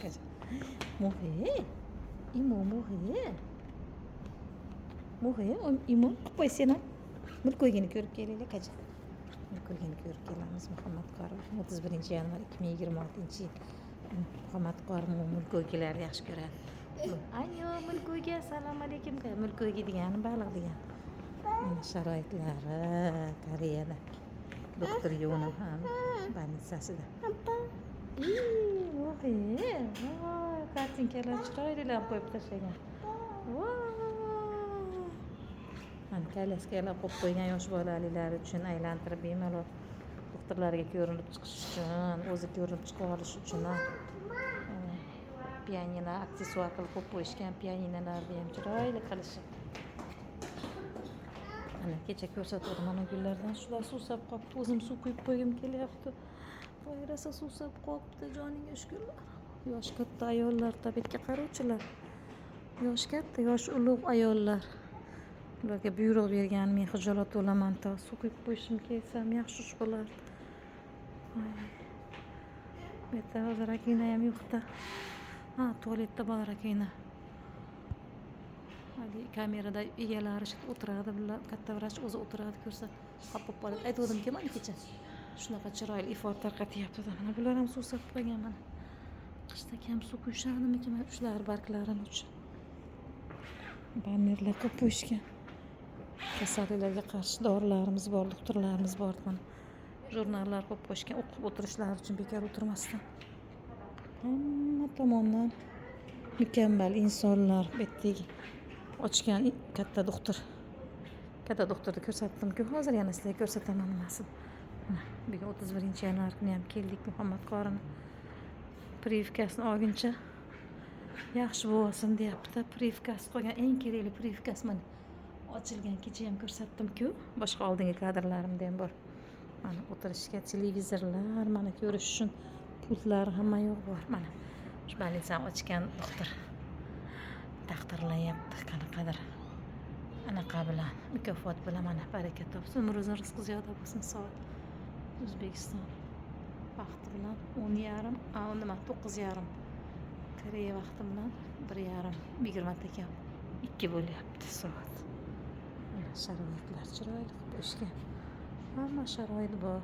Kaja. Morrer? Imo morrer? Morrer? Imo qilib qo'ysana. Mulko'ygini ko'rib kelaylik, kaja. Mulko'ygini ko'rib kelamiz. Muhammad qori 31 yanvar 2026-yil. Muhammad qori mulko'ygilarni yaxshi ko'radi. Ayo, mulko'ygi, assalomu alaykum. Mulko'ygi degani baliq degani. Mana sharoitlari Koreyada. Doktor Yuni ham больница sida. Voy, voy, kartinkalar chiroylilar qo'yib tashlagan. Voy. Mana kolyaskalar qo'yib qo'ygan yosh bolalilar uchun, aylantirib bemalol doktorlarga ko'rinib chiqish uchun, o'zi ko'rinib chiqa olish uchun ham. Pianino aksessuar qilib qo'yib qo'yishgan, pianinolarni ham chiroyli qilishib. Mana kecha ko'rsatuvdim mana gullardan, shular suvsab qolibdi. O'zim suv quyib qo'ygim kelyapti. Voy, rosa suvsab qolibdi, joniga shukurlar. Yoshi katta ayollar, tabiatga qaruvchilar. Yoshi katta, yoshi ulug' ayollar. Ularga buyruq bergan, men xijolat bo'laman, to suv quyib qo'yishim kelsam yaxshi ish bo'lardi. Voy. Bu yerda hozir раковина ham yo'qda. Ha, tualetda bor раковина. Haligi kamerada egalari shu o'tiradi, bular katta vrach o'zi o'tiradi, ko'rsa xafa bo'lib qoladi. Aytgandim-ku mana kecha. Shunaqa chiroyli ifor tarqatyapti. Mana bular ham suvsab qolgan mana. Qishda kam suv quyishadimikin mana shular barglarini uchun. Bannerlar qo'yib qo'yishgan. Kasalliklarga qarshi dorilarimiz bor, doktorlarimiz bor mana. Jurnallar qo'yib qo'yishgan, o'qib o'tirishlari uchun bekor o'tirmasdan. Hamma tomondan mukammal insonlar bu yerdagi ochgan katta doktor. Katta doktorni ko'rsatdim-ku, hozir yana sizlarga ko'rsataman nimasini. Mana bugun 31 yanvar kuni ham keldik. Muhammad qorini прививка sini olguncha yaxshi bo'lsin deyapti. Прививка si qolgan, eng kerakli прививка si mana ochilgan, kecha ham ko'rsatdim-ku. Boshqa oldingi kadrlarimda ham bor. Mana o'tirishga televizorlar, mana ko'rish uchun pultlar, hamma yoq bor. Mana shu больница ni ochgan doktor taqdirlanyapti qanaqadir anaqa bilan, mukofot bilan. Mana baraka topsin, umri uzun, rizqi ziyoda bo'lsin. Soat O'zbekiston vaqti bilan 10:30, a, nima, 9:30, Koreya vaqti bilan 1:30, 1:40 bo'lyapti soat. Mana sharoitlar chiroyli qilib qo'yishgan, hamma sharoit bor,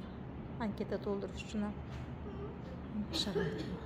anketa to'ldirish uchun ham hamma sharoit bor.